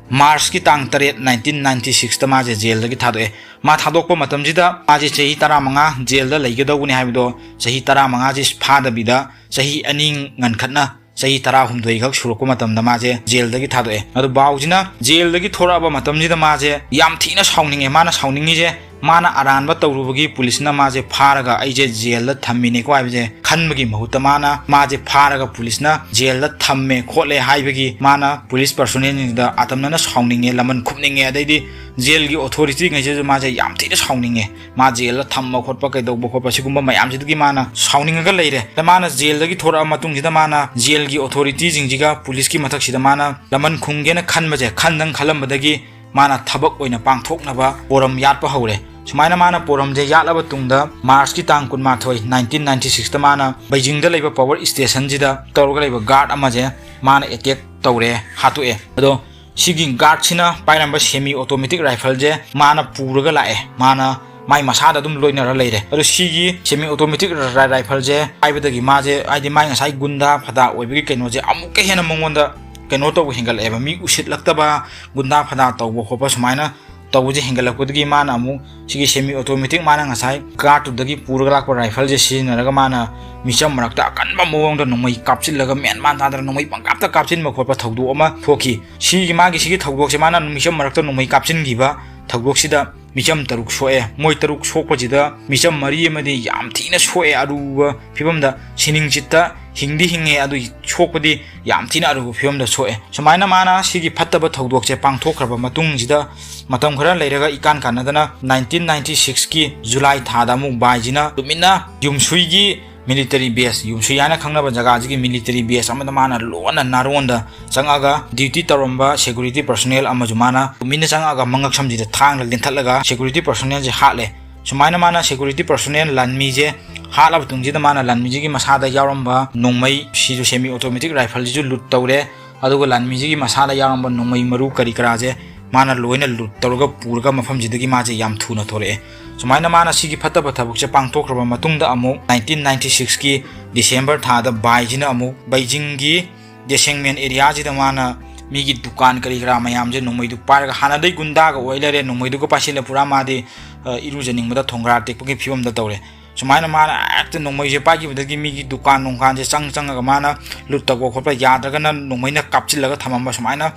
ꯃꯥꯔꯆꯀꯤ ꯇꯥꯡ ꯇꯔꯦꯠ, ꯅꯥꯏꯟꯇꯤꯟ ꯅꯥꯏꯟꯇꯤ ꯁꯤꯛꯁꯇ ꯃꯥꯁꯦ ꯖꯦꯜꯗꯒꯤ ꯊꯥꯗꯣꯛꯑꯦ꯫ ꯃꯥ ꯊꯥꯗꯣꯛꯄ ꯃꯇꯝꯁꯤꯗ ꯃꯥꯁꯦ ꯆꯍꯤ ꯇꯔꯥꯃꯉꯥ ꯖꯦꯜꯗ ꯂꯩꯒꯗꯧꯕꯅꯤ ꯍꯥꯏꯕꯗꯣ ꯆꯍꯤ ꯇꯔꯥꯃꯉꯥꯁꯤ ꯐꯥꯗꯕꯤꯗ ꯆꯍꯤ ꯑꯅꯤ ꯉꯟꯈꯠꯅ ꯆꯍꯤ ꯇꯔꯥꯍꯨꯝꯗꯣꯏ ꯈꯛ ꯁꯨꯔꯛꯄ ꯃꯇꯝꯗ ꯃꯥꯁꯦ ꯖꯦꯜꯗꯒꯤ ꯊꯥꯗꯣꯛꯑꯦ꯫ ꯑꯗꯣ ꯕꯥꯎꯁꯤꯅ ꯖꯦꯜꯗꯒꯤ ꯊꯣꯔꯛꯑꯕ ꯃꯇꯝꯁꯤꯗ ꯃꯥꯁꯦ ꯌꯥꯝ ꯊꯤꯅ ꯁꯥꯎꯅꯤꯡꯉꯦ꯫ ꯃꯥꯅ ꯁꯥꯎꯅꯤꯡꯉꯤꯁꯦ, ꯃꯥꯅ ꯑꯔꯥꯟꯕ ꯇꯧꯔꯨꯕꯒꯤ ꯄꯨꯂꯤꯁꯅ ꯃꯥꯁꯦ ꯐꯥꯔꯒ ꯑꯩꯁꯦ ꯖꯦꯜꯗ ꯊꯝꯃꯤꯅꯦꯀꯣ ꯍꯥꯏꯕꯁꯦ ꯈꯟꯕꯒꯤ ꯃꯍꯨꯠꯇ, ꯃꯥꯅ ꯃꯥꯁꯦ ꯐꯥꯔꯒ ꯄꯨꯂꯤꯁꯅ ꯖꯦꯜꯗ ꯊꯝꯃꯦ ꯈꯣꯠꯂꯦ ꯍꯥꯏꯕꯒꯤ ꯃꯥꯅ ꯄꯨꯂꯤꯁ ꯄꯔꯁꯣꯅꯦꯜꯁꯤꯡꯗ ꯑꯇꯝꯅꯅ ꯁꯥꯎꯅꯤꯡꯉꯦ, ꯂꯃꯟ ꯈꯨꯝꯅꯤꯡꯉꯦ, ꯑꯗꯩꯗꯤ ꯖꯦꯜꯒꯤ ꯑꯣꯊꯣꯔꯤꯇꯤꯉꯩꯁꯤꯁꯨ ꯃꯥꯁꯦ ꯌꯥꯝ ꯊꯤꯅ ꯁꯥꯎꯅꯤꯡꯉꯦ꯫ ꯃꯥ ꯖꯦꯜꯗ ꯊꯝꯕ ꯈꯣꯠꯄ, ꯀꯩꯗꯧꯕ ꯈꯣꯠꯄ, ꯁꯤꯒꯨꯝꯕ ꯃꯌꯥꯝꯁꯤꯗꯒꯤ ꯃꯥꯅ ꯁꯥꯎꯅꯤꯡꯉꯒ ꯂꯩꯔꯦ꯫ ꯑꯗ ꯃꯥꯅ ꯖꯦꯜꯗꯒꯤ ꯊꯣꯔꯛꯑ ꯃꯇꯨꯡꯁꯤꯗ ꯃꯥꯅ ꯖꯦꯜꯒꯤ ꯑꯣꯊꯣꯔꯤꯇꯤꯁꯤꯡꯁꯤꯒ ꯄꯨꯂꯤꯁꯀꯤ ꯃꯊꯛꯁꯤꯗ ꯃꯥꯅ ꯂꯃꯟ ꯈꯨꯝꯒꯦꯅ ꯈꯟꯕꯁꯦ, ꯈꯟꯗꯪ ꯈꯜꯂꯝꯕꯗꯒꯤ ꯃꯥꯅ ꯊꯕꯛ ꯑꯣꯏꯅ ꯄꯥꯡꯊꯣꯛꯅꯕ ꯄꯣꯔꯝ ꯌꯥꯠꯄ ꯍꯧꯔꯦ꯫ ꯁꯨꯃꯥꯏꯅ ꯃꯥꯅ ꯄꯣꯔꯝꯁꯦ ꯌꯥꯠꯂꯕ ꯇꯨꯡꯗ, ꯃꯥꯔꯆꯀꯤ ꯇꯥꯡ ꯀꯨꯟꯃꯥꯊꯣꯏ, ꯅꯥꯏꯟꯇꯤꯟ ꯅꯥꯏꯟꯇꯤ ꯁꯤꯛꯁꯇ ꯃꯥꯅ ꯕꯩꯖꯤꯡꯗ ꯂꯩꯕ ꯄꯋꯥꯔ ꯁ꯭ꯇꯦꯁꯟꯁꯤꯗ ꯇꯧꯔꯒ ꯂꯩꯕ ꯒꯥꯔꯗ ꯑꯃꯁꯦ ꯃꯥꯅ ꯑꯦꯇꯦꯛ ꯇꯧꯔꯦ, ꯍꯥꯠꯇꯣꯛꯑꯦ꯫ ꯑꯗꯣ ꯁꯤꯒꯤ ꯒꯥꯔꯗꯁꯤꯅ ꯄꯥꯏꯔꯝꯕ ꯁꯦꯃꯤ ꯑꯣꯇꯣꯃꯦꯇꯤꯛ ꯔꯥꯏꯐꯜꯁꯦ ꯃꯥꯅ ꯄꯨꯔꯒ ꯂꯥꯛꯑꯦ꯫ ꯃꯥꯅ ꯃꯥꯏ ꯃꯁꯥꯗ ꯑꯗꯨꯝ ꯂꯣꯏꯅꯔ ꯂꯩꯔꯦ꯫ ꯑꯗꯣ ꯁꯤꯒꯤ ꯁꯦꯃꯤ ꯑꯣꯇꯣꯃꯦꯇꯤꯛ ꯔꯥꯏ-, ꯔꯥꯏꯐꯜꯁꯦ ꯄꯥꯏꯕꯗꯒꯤ ꯃꯥꯁꯦ, ꯍꯥꯏꯗꯤ ꯃꯥꯏ ꯉꯁꯥꯏ ꯒꯨꯟꯗꯥ ꯐꯗꯥ ꯑꯣꯏꯕꯒꯤ ꯀꯩꯅꯣꯁꯦ ꯑꯃꯨꯛꯀ ꯍꯦꯟꯅ ꯃꯉꯣꯟꯗ ꯀꯩꯅꯣ ꯇꯧꯕ ꯍꯦꯟꯒꯠꯂꯛꯑꯦꯕ꯫ ꯃꯤ ꯎꯁꯤꯠꯂꯛꯇꯕ, ꯒꯨꯟꯗꯥ ꯐꯗꯥ ꯇꯧꯕ ꯈꯣꯠꯄ ꯁꯨꯃꯥꯏꯅ ꯇꯧꯕꯁꯦ ꯍꯦꯟꯒꯠꯂꯛꯄꯗꯒꯤ ꯃꯥꯅ ꯑꯃꯨꯛ ꯁꯤꯒꯤ ꯁꯦꯃꯤ ꯑꯣꯇꯣꯃꯦꯇꯤꯛ ꯃꯥꯅ ꯉꯁꯥꯏ ꯒꯥꯔꯗꯇꯨꯗꯒꯤ ꯄꯨꯔꯒ ꯂꯥꯛꯄ ꯔꯥꯏꯐꯜꯁꯦ ꯁꯤꯖꯤꯟꯅꯔꯒ ꯃꯥꯅ ꯃꯤꯆꯝ ꯃꯔꯛꯇ ꯑꯀꯟꯕ ꯃꯑꯣꯡꯗ ꯅꯣꯡꯃꯩ ꯀꯥꯞꯁꯤꯜꯂꯒ ꯃꯦꯟ ꯃꯥꯟ ꯇꯥꯗꯅ ꯅꯣꯡꯃꯩ ꯄꯪꯀꯥꯞꯇ ꯀꯥꯞꯁꯤꯟꯕ ꯈꯣꯠꯄ ꯊꯧꯗꯣꯛ ꯑꯃ ꯊꯣꯛꯈꯤ꯫ ꯁꯤꯒꯤ, ꯃꯥꯒꯤ ꯁꯤꯒꯤ ꯊꯧꯗꯣꯛꯁꯦ ꯃꯥꯅ ꯃꯤꯆꯝ ꯃꯔꯛꯇ ꯅꯣꯡꯃꯩ ꯀꯥꯞꯁꯤꯟꯈꯤꯕ ꯊꯧꯗꯣꯛꯁꯤꯗ ꯃꯤꯆꯝ ꯇꯔꯨꯛ ꯁꯣꯛꯑꯦ꯫ ꯃꯣꯏ ꯇꯔꯨꯛ ꯁꯣꯛꯄꯁꯤꯗ ꯃꯤꯆꯝ ꯃꯔꯤ ꯑꯃꯗꯤ ꯌꯥꯝ ꯊꯤꯅ ꯁꯣꯛꯑꯦ, ꯑꯔꯨꯕ ꯐꯤꯕꯝꯗ, ꯁꯤꯅꯤꯡ ꯆꯤꯠꯇ ꯍꯤꯡꯗꯤ ꯍꯤꯡꯉꯦ, ꯑꯗꯨ ꯁꯣꯛꯄꯗꯤ ꯌꯥꯝ ꯊꯤꯅ ꯑꯔꯨꯕ ꯐꯤꯕꯝꯗ ꯁꯣꯛꯑꯦ꯫ ꯁꯨꯃꯥꯏꯅ ꯃꯥꯅ ꯁꯤꯒꯤ ꯐꯠꯇꯕ ꯊꯧꯗꯣꯛꯁꯦ ꯄꯥꯡꯊꯣꯛꯈ꯭ꯔꯕ ꯃꯇꯨꯡꯁꯤꯗ, ꯃꯇꯝ ꯈꯔ ꯂꯩꯔꯒ ꯏꯀꯥꯟ ꯀꯥꯟꯅꯗꯅ ꯅꯥꯏꯟꯇꯤꯟ ꯅꯥꯏꯟꯇꯤ ꯁꯤꯛꯁꯀꯤ ꯖꯨꯂꯥꯏ ꯊꯥꯗ ꯑꯃꯨꯛ ꯕꯥꯏꯁꯤꯅ ꯇꯨꯃꯤꯟꯅ ꯌꯨꯝꯁꯨꯏꯒꯤ ꯃꯤꯂꯤꯇꯔꯤ ꯕꯦꯁ, ꯌꯨꯝꯁꯨꯏ ꯍꯥꯏꯅ ꯈꯪꯅꯕ ꯖꯒꯥꯁꯤꯒꯤ ꯃꯤꯂꯤꯇꯔꯤ ꯕꯦꯁ ꯑꯃꯗ ꯃꯥꯅ ꯂꯣꯟꯅ ꯅꯥꯔꯣꯟꯗ ꯆꯪꯉꯒ ꯗ꯭ꯌꯨꯇꯤ ꯇꯧꯔꯝꯕ ꯁꯦꯀ꯭ꯌꯨꯔꯤꯇꯤ ꯄꯔꯁꯣꯅꯦꯜ ꯑꯃꯁꯨ ꯃꯥꯅ ꯇꯨꯃꯤꯟꯅ ꯆꯪꯉꯒ ꯃꯉꯛꯁꯝꯁꯤꯗ ꯊꯥꯡꯅ ꯂꯤꯟꯊꯠꯂꯒ ꯁꯦꯀ꯭ꯌꯨꯔꯤꯇꯤ ꯄꯔꯁꯣꯅꯦꯜꯁꯦ ꯍꯥꯠꯂꯦ꯫ ꯁꯨꯃꯥꯏꯅ ꯃꯥꯅ ꯁꯦꯀ꯭ꯌꯨꯔꯤꯇꯤ ꯄꯔꯁꯣꯅꯦꯜ ꯂꯥꯟꯃꯤꯁꯦ ꯍꯥꯠꯂꯕ ꯇꯨꯡꯁꯤꯗ ꯃꯥꯅ ꯂꯥꯟꯃꯤꯁꯤꯒꯤ ꯃꯁꯥꯗ ꯌꯥꯎꯔꯝꯕ ꯅꯣꯡꯃꯩ, ꯁꯤꯁꯨ ꯁꯦꯃꯤ ꯑꯣꯇꯣꯃꯦꯇꯤꯛ ꯔꯥꯏꯐꯜꯁꯤꯁꯨ ꯂꯨꯠ ꯇꯧꯔꯦ꯫ ꯑꯗꯨꯒ ꯂꯥꯟꯃꯤꯁꯤꯒꯤ ꯃꯁꯥꯗ ꯌꯥꯎꯔꯝꯕ ꯅꯣꯡꯃꯩ ꯃꯔꯨ ꯀꯔꯤ ꯀꯔꯥꯁꯦ ꯃꯥꯅ ꯂꯣꯏꯅ ꯂꯨꯠ ꯇꯧꯔꯒ ꯄꯨꯔꯒ ꯃꯐꯝꯁꯤꯗꯒꯤ ꯃꯥꯁꯦ ꯌꯥꯝ ꯊꯨꯅ ꯊꯣꯔꯛꯑꯦ꯫ ꯁꯨꯃꯥꯏꯅ ꯃꯥꯅ ꯁꯤꯒꯤ ꯐꯠꯇꯕ ꯊꯕꯛꯁꯦ ꯄꯥꯡꯊꯣꯛꯈ꯭ꯔꯕ ꯃꯇꯨꯡꯗ ꯑꯃꯨꯛ ꯅꯥꯏꯟꯇꯤꯟ ꯅꯥꯏꯟꯇꯤ ꯁꯤꯛꯁꯀꯤ ꯗꯤꯁꯦꯝꯕꯔ ꯊꯥꯗ ꯕꯥꯏꯁꯤꯅ ꯑꯃꯨꯛ ꯕꯩꯖꯤꯡꯒꯤ ꯗꯦꯁꯦꯡꯃꯦꯟ ꯑꯦꯔꯤꯌꯥꯁꯤꯗ ꯃꯥꯅ ꯃꯤꯒꯤ ꯗꯨꯀꯥꯟ ꯀꯔꯤ ꯀꯔꯥ ꯃꯌꯥꯝꯁꯦ ꯅꯣꯡꯃꯩꯗꯨ ꯄꯥꯏꯔꯒ, ꯍꯥꯟꯅꯗꯩ ꯒꯨꯟꯗꯥꯒ ꯑꯣꯏ ꯂꯩꯔꯦ, ꯅꯣꯡꯃꯩꯗꯨꯒ ꯄꯥꯏꯁꯤꯜꯂꯦ ꯄꯨꯔꯥ ꯃꯥꯗꯤ, ꯑ, ꯏꯔꯨꯖꯅꯤꯡꯕꯗ ꯊꯣꯡꯒ꯭ꯔꯥ ꯇꯦꯛꯄꯒꯤ ꯐꯤꯕꯝꯗ ꯇꯧꯔꯦ꯫ ꯁꯨꯃꯥꯏꯅ ꯃꯥꯅ ꯍꯦꯛꯇ ꯅꯣꯡꯃꯩꯁꯦ ꯄꯥꯏꯈꯤꯕꯗꯒꯤ ꯃꯤꯒꯤ ꯗꯨꯀꯥꯟ ꯅꯨꯡꯀꯥꯟꯁꯦ ꯆꯪ ꯆꯪꯉꯒ ꯃꯥꯅ ꯂꯨꯠ ꯇꯧꯕ ꯈꯣꯠꯄ ꯌꯥꯗ꯭ꯔꯒꯅ ꯅꯣꯡꯃꯩꯅ ꯀꯥꯞꯁꯤꯜꯂꯒ ꯊꯝꯃꯝꯕ, ꯁꯨꯃꯥꯏꯅ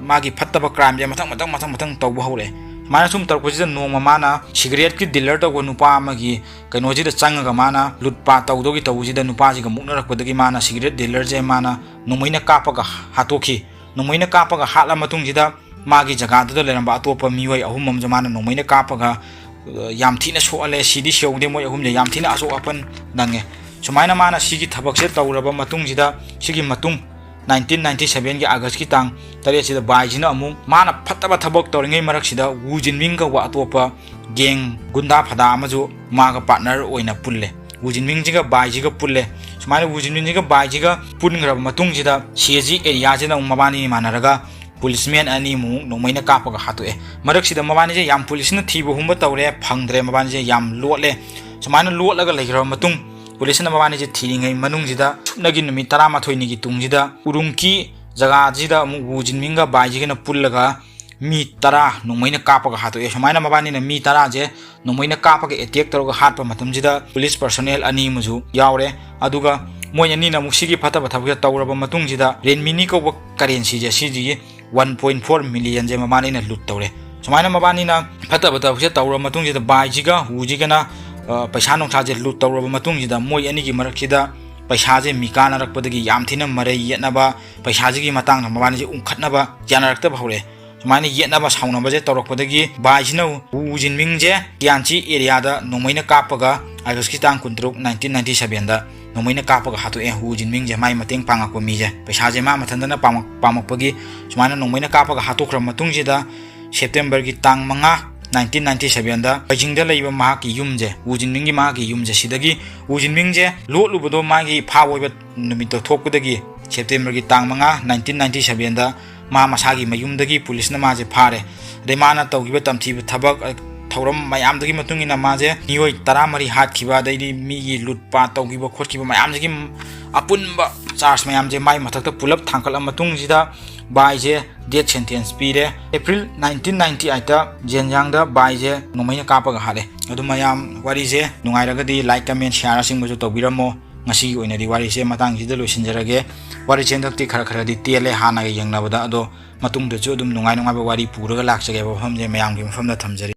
ꯃꯥꯒꯤ ꯐꯠꯇꯕ crimeꯁꯦ ꯃꯊꯪ ꯃꯊꯪ ꯃꯊꯪ ꯃꯊꯪ ꯇꯧꯕ ꯍꯧꯔꯛꯑꯦ꯫ ꯁꯨꯃꯥꯏꯅ ꯁꯨꯝ ꯇꯧꯔꯛꯄꯁꯤꯗ ꯅꯣꯡꯃ ꯃꯥꯅ cigaretteꯀꯤ dealer ꯇꯧꯕ ꯅꯨꯄꯥ ꯑꯃꯒꯤ ꯀꯩꯅꯣꯁꯤꯗ ꯆꯪꯉꯒ ꯃꯥꯅ ꯂꯨꯠ ꯄꯥꯠ ꯇꯧꯗꯧꯒꯤ ꯇꯧꯕꯁꯤꯗ ꯅꯨꯄꯥꯁꯤꯒ ꯃꯨꯛꯅꯔꯛꯄꯗꯒꯤ ꯃꯥꯅ cigarette dealerꯁꯦ ꯃꯥꯅ ꯅꯣꯡꯃꯩꯅ ꯀꯥꯞꯄꯒ ꯍꯥꯠꯇꯣꯛꯈꯤ꯫ ꯅꯣꯡꯃꯩꯅ ꯀꯥꯞꯄꯒ ꯍꯥꯠꯂ ꯃꯇꯨꯡꯁꯤꯗ ꯃꯥꯒꯤ ꯖꯒꯥꯗꯨꯗ ꯂꯩꯔꯝꯕ ꯑꯇꯣꯞꯄ ꯃꯤꯑꯣꯏ ꯑꯍꯨꯝ ꯑꯃꯁꯨ ꯃꯥꯅ ꯅꯣꯡꯃꯩꯅ ꯀꯥꯞꯄꯒ, ꯑ, ꯌꯥꯝ ꯊꯤꯅ ꯁꯣꯛꯍꯜꯂꯦ, ꯁꯤꯗꯤ ꯁꯤꯍꯧꯗꯦ, ꯃꯣꯏ ꯑꯍꯨꯝꯁꯦ ꯌꯥꯝ ꯊꯤꯅ ꯑꯁꯣꯛ ꯑꯄꯟ ꯅꯪꯉꯦ꯫ ꯁꯨꯃꯥꯏꯅ ꯃꯥꯅ ꯁꯤꯒꯤ ꯊꯕꯛꯁꯦ ꯇꯧꯔꯕ ꯃꯇꯨꯡꯁꯤꯗ, ꯁꯤꯒꯤ ꯃꯇꯨꯡ nineteen ninety sevenꯒꯤ Augustꯀꯤ ꯇꯥꯡ ꯇꯔꯦꯠꯁꯤꯗ ꯕꯥꯏꯁꯤꯅ ꯑꯃꯨꯛ ꯃꯥꯅ ꯐꯠꯇꯕ ꯊꯕꯛ ꯇꯧꯔꯤꯉꯩ ꯃꯔꯛꯁꯤꯗ ꯋꯨ ꯖꯤꯟꯃꯤꯡ ꯀꯧꯕ ꯑꯇꯣꯞꯄ gang ꯒꯨꯟꯗꯥ ꯐꯗꯥ ꯑꯃꯁꯨ ꯃꯥꯒ partner ꯑꯣꯏꯅ ꯄꯨꯜꯂꯦ꯫ ꯋꯨ ꯖꯤꯟꯃꯤꯡꯁꯤꯒ ꯕꯥꯏꯁꯤꯒ ꯄꯨꯜꯂꯦ꯫ ꯁꯨꯃꯥꯏꯅ ꯋꯨ ꯖꯤꯟꯃꯤꯡꯁꯤꯒ ꯕꯥꯏꯁꯤꯒ ꯄꯨꯟꯈ꯭ꯔꯕ ꯃꯇꯨꯡꯁꯤꯗ ꯁꯤ ꯑꯦꯁ ꯖꯤ areaꯁꯤꯗ ꯑꯃꯨꯛ ꯃꯕꯥꯅꯤ ꯃꯥꯟꯅꯔꯒ policeman ꯑꯅꯤꯃꯨꯛ ꯅꯣꯡꯃꯩꯅ ꯀꯥꯞꯄꯒ ꯍꯥꯠꯇꯣꯛꯑꯦ꯫ ꯃꯔꯛꯁꯤꯗ ꯃꯕꯥꯅꯤꯁꯦ ꯌꯥꯝ policeꯅ ꯊꯤꯕ ꯍꯨꯝꯕ ꯇꯧꯔꯦ, ꯐꯪꯗ꯭ꯔꯦ, ꯃꯕꯥꯅꯤꯁꯦ ꯌꯥꯝ ꯂꯣꯠꯂꯦ꯫ ꯁꯨꯃꯥꯏꯅ ꯂꯣꯠꯂꯒ ꯂꯩꯈ꯭ꯔꯕ ꯃꯇꯨꯡ policeꯅ ꯃꯕꯥꯅꯤꯁꯦ ꯊꯤꯔꯤꯉꯩ ꯃꯅꯨꯡꯁꯤꯗ ꯁꯨꯞꯅꯒꯤ ꯅꯨꯃꯤꯠ ꯇꯔꯥꯃꯥꯊꯣꯏꯅꯤꯒꯤ ꯇꯨꯡꯁꯤꯗ ꯎꯔꯨꯝꯀꯤ ꯖꯒꯥꯁꯤꯗ ꯑꯃꯨꯛ ꯋꯨ ꯖꯤꯟꯃꯤꯡꯒ ꯕꯥꯏꯖꯤꯒꯅ ꯄꯨꯜꯂꯒ ꯃꯤ ꯇꯔꯥ ꯅꯣꯡꯃꯩꯅ ꯀꯥꯞꯄꯒ ꯍꯥꯠꯇꯣꯛꯑꯦ꯫ ꯁꯨꯃꯥꯏꯅ ꯃꯕꯥꯅꯤꯅ ꯃꯤ ꯇꯔꯥꯁꯦ ꯅꯣꯡꯃꯩꯅ ꯀꯥꯞꯄꯒ attack ꯇꯧꯔꯒ ꯍꯥꯠꯄ ꯃꯇꯝꯁꯤꯗ police personnel ꯑꯅꯤ ꯑꯃꯁꯨ ꯌꯥꯎꯔꯦ꯫ ꯑꯗꯨꯒ ꯃꯣꯏ ꯑꯅꯤꯅ ꯑꯃꯨꯛ ꯁꯤꯒꯤ ꯐꯠꯇꯕ ꯊꯕꯛꯁꯦ ꯇꯧꯔꯕ ꯃꯇꯨꯡꯁꯤꯗ ꯔꯦꯟꯃꯤꯅꯤ ꯀꯧꯕ currencyꯁꯦ ꯁꯤꯁꯤꯒꯤ one point four millionꯁꯦ ꯃꯕꯥꯅꯤꯅ ꯂꯨꯠ ꯇꯧꯔꯦ꯫ ꯁꯨꯃꯥꯏꯅ ꯃꯕꯥꯅꯤꯅ ꯐꯠꯇꯕ ꯊꯕꯛꯁꯦ ꯇꯧꯔꯕ ꯃꯇꯨꯡꯁꯤꯗ ꯕꯥꯏꯁꯤꯒ ꯋꯨꯁꯤꯒꯅ, ꯑ, ꯄꯩꯁꯥ ꯅꯨꯡꯁꯥꯁꯦ ꯂꯨꯠ ꯇꯧꯔꯕ ꯃꯇꯨꯡꯁꯤꯗ ꯃꯣꯏ ꯑꯅꯤꯒꯤ ꯃꯔꯛꯁꯤꯗ ꯄꯩꯁꯥꯁꯦ ꯃꯤꯀꯥꯟꯅꯔꯛꯄꯗꯒꯤ ꯌꯥꯝ ꯊꯤꯅ ꯃꯔꯩ ꯌꯦꯠꯅꯕ, ꯄꯩꯁꯥꯁꯤꯒꯤ ꯃꯇꯥꯡꯗ ꯃꯕꯥꯅꯤꯁꯦ ꯎꯪꯈꯠꯅꯕ ꯌꯥꯅꯔꯛꯇꯕ ꯍꯧꯔꯛꯑꯦ꯫ ꯁꯨꯃꯥꯏꯅ ꯌꯦꯠꯅꯕ ꯁꯥꯎꯅꯕꯁꯦ ꯇꯧꯔꯛꯄꯗꯒꯤ ꯕꯥꯏꯁꯤꯅ ꯋꯨ ꯖꯤꯟꯃꯤꯡꯁꯦ ꯇꯤꯌꯥꯟꯆꯤ areaꯗ ꯅꯣꯡꯃꯩꯅ ꯀꯥꯞꯄꯒ Augustꯀꯤ ꯇꯥꯡ ꯀꯨꯟꯇꯔꯨꯛ, nineteen ninety sevenꯗ ꯅꯣꯡꯃꯩꯅ ꯀꯥꯞꯄꯒ ꯍꯥꯠꯇꯣꯛꯑꯦ꯫ ꯋꯨ ꯖꯤꯟꯃꯤꯡꯁꯦ ꯃꯥꯏ ꯃꯇꯦꯡ ꯄꯥꯡꯉꯛꯄ ꯃꯤꯁꯦ, ꯄꯩꯁꯥꯁꯦ ꯃꯥ ꯃꯊꯟꯇꯅ ꯄꯥꯝꯃꯛ-, ꯄꯥꯝꯃꯛꯄꯒꯤ ꯁꯨꯃꯥꯏꯅ ꯅꯣꯡꯃꯩꯅ ꯀꯥꯞꯄꯒ ꯍꯥꯠꯇꯣꯛꯈ꯭ꯔꯕ ꯃꯇꯨꯡꯁꯤꯗ Septemberꯒꯤ ꯇꯥꯡ ꯃꯉꯥ, nineteen ninety sevenꯗ ꯕꯩꯖꯤꯡꯗ ꯂꯩꯕ ꯃꯍꯥꯛꯀꯤ ꯌꯨꯝꯁꯦ, ꯋꯨ ꯖꯤꯟꯃꯤꯡꯒꯤ ꯃꯍꯥꯛꯀꯤ ꯌꯨꯝꯁꯦ, ꯁꯤꯗꯒꯤ ꯋꯨ ꯖꯤꯟꯃꯤꯡꯁꯦ ꯂꯣꯠꯂꯨꯕꯗꯣ ꯃꯥꯒꯤ ꯐꯥꯕ ꯑꯣꯏꯕ ꯅꯨꯃꯤꯠꯇꯣ ꯊꯣꯛꯄꯗꯒꯤ Septemberꯒꯤ ꯇꯥꯡ ꯃꯉꯥ, nineteen ninety sevenꯗ ꯃꯥ ꯃꯁꯥꯒꯤ ꯃꯌꯨꯝꯗꯒꯤ policeꯅ ꯃꯥꯁꯦ ꯐꯥꯔꯦ꯫ ꯑꯗꯩ ꯃꯥꯅ ꯇꯧꯈꯤꯕ ꯇꯝꯊꯤꯕ ꯊꯕꯛ, ꯑ, ꯊꯧꯔꯝ ꯃꯌꯥꯝꯗꯨꯒꯤ ꯃꯇꯨꯡ ꯏꯟꯅ ꯃꯥꯁꯦ ꯃꯤꯑꯣꯏ ꯇꯔꯥꯃꯔꯤ ꯍꯥꯠꯈꯤꯕ, ꯑꯗꯩꯗꯤ ꯃꯤꯒꯤ ꯂꯨꯠ ꯄꯥꯠ ꯇꯧꯈꯤꯕ ꯈꯣꯠꯈꯤꯕ ꯃꯌꯥꯝꯁꯤꯒꯤ ꯑꯄꯨꯟꯕ ꯆꯥꯔꯖ ꯃꯌꯥꯝꯁꯦ ꯃꯥꯏ ꯃꯊꯛꯇ ꯄꯨꯂꯞ ꯊꯥꯡꯒꯠꯂ ꯃꯇꯨꯡꯁꯤꯗ ꯕꯥꯏꯁꯦ ꯗꯦꯠ ꯁꯦꯟꯇꯦꯟꯁ ꯄꯤꯔꯦ꯫ ꯑꯦꯄ꯭ꯔꯤꯜ ꯅꯥꯏꯟꯇꯤꯟ ꯅꯥꯏꯟꯇꯤ ꯑꯩꯠꯇ ꯖꯦꯟꯖꯥꯡꯗ ꯕꯥꯏꯁꯦ ꯅꯣꯡꯃꯩꯅ ꯀꯥꯞꯄꯒ ꯍꯥꯠꯂꯦ꯫ ꯑꯗꯨ ꯃꯌꯥꯝ, ꯋꯥꯔꯤꯁꯦ ꯅꯨꯡꯉꯥꯏꯔꯒꯗꯤ ꯂꯥꯏꯛ, ꯀꯃꯦꯟ, ꯁꯤꯌꯥꯔ ꯑꯁꯤꯒꯨꯝꯕꯁꯨ ꯇꯧꯕꯤꯔꯝꯃꯣ꯫ ꯉꯁꯤꯒꯤ ꯑꯣꯏꯅꯗꯤ ꯋꯥꯔꯤꯁꯦ ꯃꯇꯥꯡꯁꯤꯗ ꯂꯣꯏꯁꯤꯟꯖꯔꯒꯦ꯫ ꯋꯥꯔꯤꯁꯦ ꯍꯟꯗꯛꯇꯤ ꯈꯔ ꯈꯔꯗꯤ ꯇꯦꯜꯂꯦ ꯍꯥꯟꯅꯒ ꯌꯦꯡꯅꯕꯗ, ꯑꯗꯣ ꯃꯇꯨꯡꯗꯁꯨ ꯑꯗꯨꯝ ꯅꯨꯡꯉꯥꯏ ꯅꯨꯡꯉꯥꯏꯕ ꯋꯥꯔꯤ ꯄꯨꯔꯒ ꯂꯥꯛꯆꯒꯦ ꯍꯥꯏꯕ ꯋꯥꯐꯝꯁꯦ ꯃꯌꯥꯝꯒꯤ ꯃꯐꯝꯗ ꯊꯝꯖꯔꯤ꯫